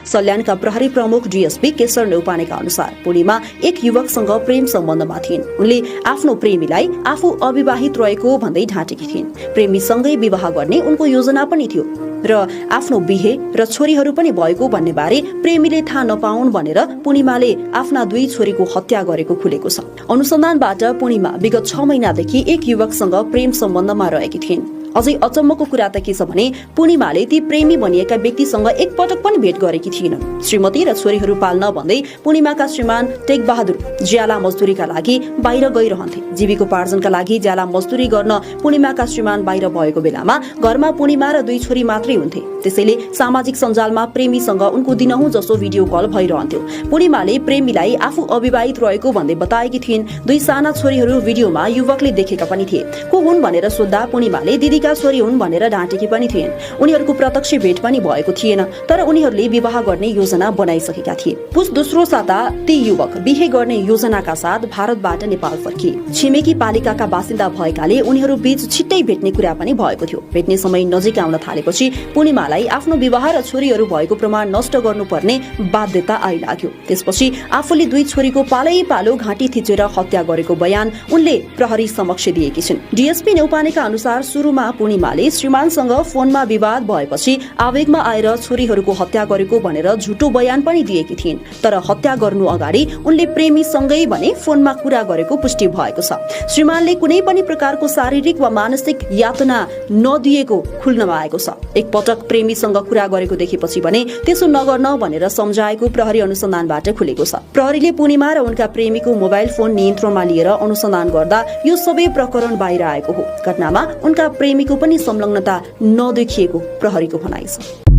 सल्यानका प्रहरी प्रमुख डीएसपी केशर नेउपानेका अनुसार पूर्णिमा एक युवकसँग प्रेम सम्बन्धमा थिइन्। उनले आफ्नो प्रेमीलाई आफू अविवाहित रहेको भन्दै ढाँटेकी थिइन्। प्रेमीसँगै विवाह गर्ने उनको योजना पनि थियो र आफ्नो बिहे र छोरीहरू पनि भएको भन्ने बारे प्रेमीले थाहा नपाउन् भनेर पूर्णिमाले आफ्ना 2 छोरीको हत्या गरेको खुलेको छ। अनुसन्धानबाट पूर्णिमा विगत 6 महिनादेखि एक युवकसँग प्रेम सम्बन्धमा रहेकी थिइन्। अझै अचम्मको कुरा त के छ भने पूर्णिमाले ती प्रेमी भनिएका व्यक्तिसँग एक पटक पनि भेट गरेकी थिइन्। श्रीमती र छोरीहरू पाल्न भन्दै पूर्णिमाका श्रीमान टेक बहादुर ज्याला मजदुरीका लागि बाहिर गइरहन्थे। जीविकोपार्जनका लागि ज्याला मजदुरी गर्न पूर्णिमाका श्रीमान बाहिर भएको बेलामा घरमा पूर्णिमा र 2 छोरी मात्रै हुन्थे। त्यसैले सामाजिक सञ्जालमा प्रेमीसँग उनको दिनहुँ जसो भिडियो कल भइरहन्थ्यो। पूर्णिमाले प्रेमीलाई आफू अविवाहित रहेको भन्दै बताएकी थिइन्। 2 साना छोरीहरू भिडियोमा युवकले देखेका पनि थिए। को हुन् भनेर सोध्दा पूर्णिमाले दिदीका छोरी हुन् भनेर ढाँटेकी पनि थिइन्। उनीहरूको प्रत्यक्ष भेट पनि भएको थिएन, तर उनीहरूले विवाह गर्ने योजना बनाइसकेका थिए। पुस दोस्रो साता ती युवक बिहे गर्ने योजनाका साथ भारतबाट नेपाल फर्किए। छिमेकी पालिकाका बासिन्दा भएकाले उनीहरू बीच छिट्टै भेट्ने कुरा पनि भएको थियो। भेट्ने समय नजिक आउन थालेपछि पूर्णिमालाई आफ्नो विवाह र छोरीहरू भएको प्रमाण नष्ट गर्नुपर्ने बाध्यता आइलाग्यो। त्यसपछि आफूले 2 छोरीको पालै पालो घाँटी थिचेर हत्या गरेको बयान उनले प्रहरी समक्ष दिएकी छिन्। डीएसपी नेउपानेका अनुसार सुरुमा पूर्णिमाले श्रीमानसँग फोनमा विवाद भएपछि आवेगमा आएर छोरीहरूको हत्या गरेको भनेर झुटो बयान पनि दिएकी थिइन्। तर हत्या गर्नु अगाडि उनले प्रेमीसँगै भने फोनमा कुरा गरेको पुष्टि भएको छ। श्रीमानले कुनै पनि प्रकारको शारीरिक वा मानसिक यातना नदिएको खुल्नमा आएको छ। एक पटक प्रेमीसँग कुरा गरेको देखेपछि भने त्यसो नगर्न भनेर सम्झाएको प्रहरी अनुसन्धानबाट खुलेको छ। प्रहरीले पूर्णिमा र उनका प्रेमीको मोबाइल फोन नियन्त्रणमा लिएर अनुसन्धान गर्दा यो सबै प्रकरण बाहिर आएको हो। घटनामा उनका प्रेमीको पनि संलग्नता नदेखिएको प्रहरीको भनाइ छ।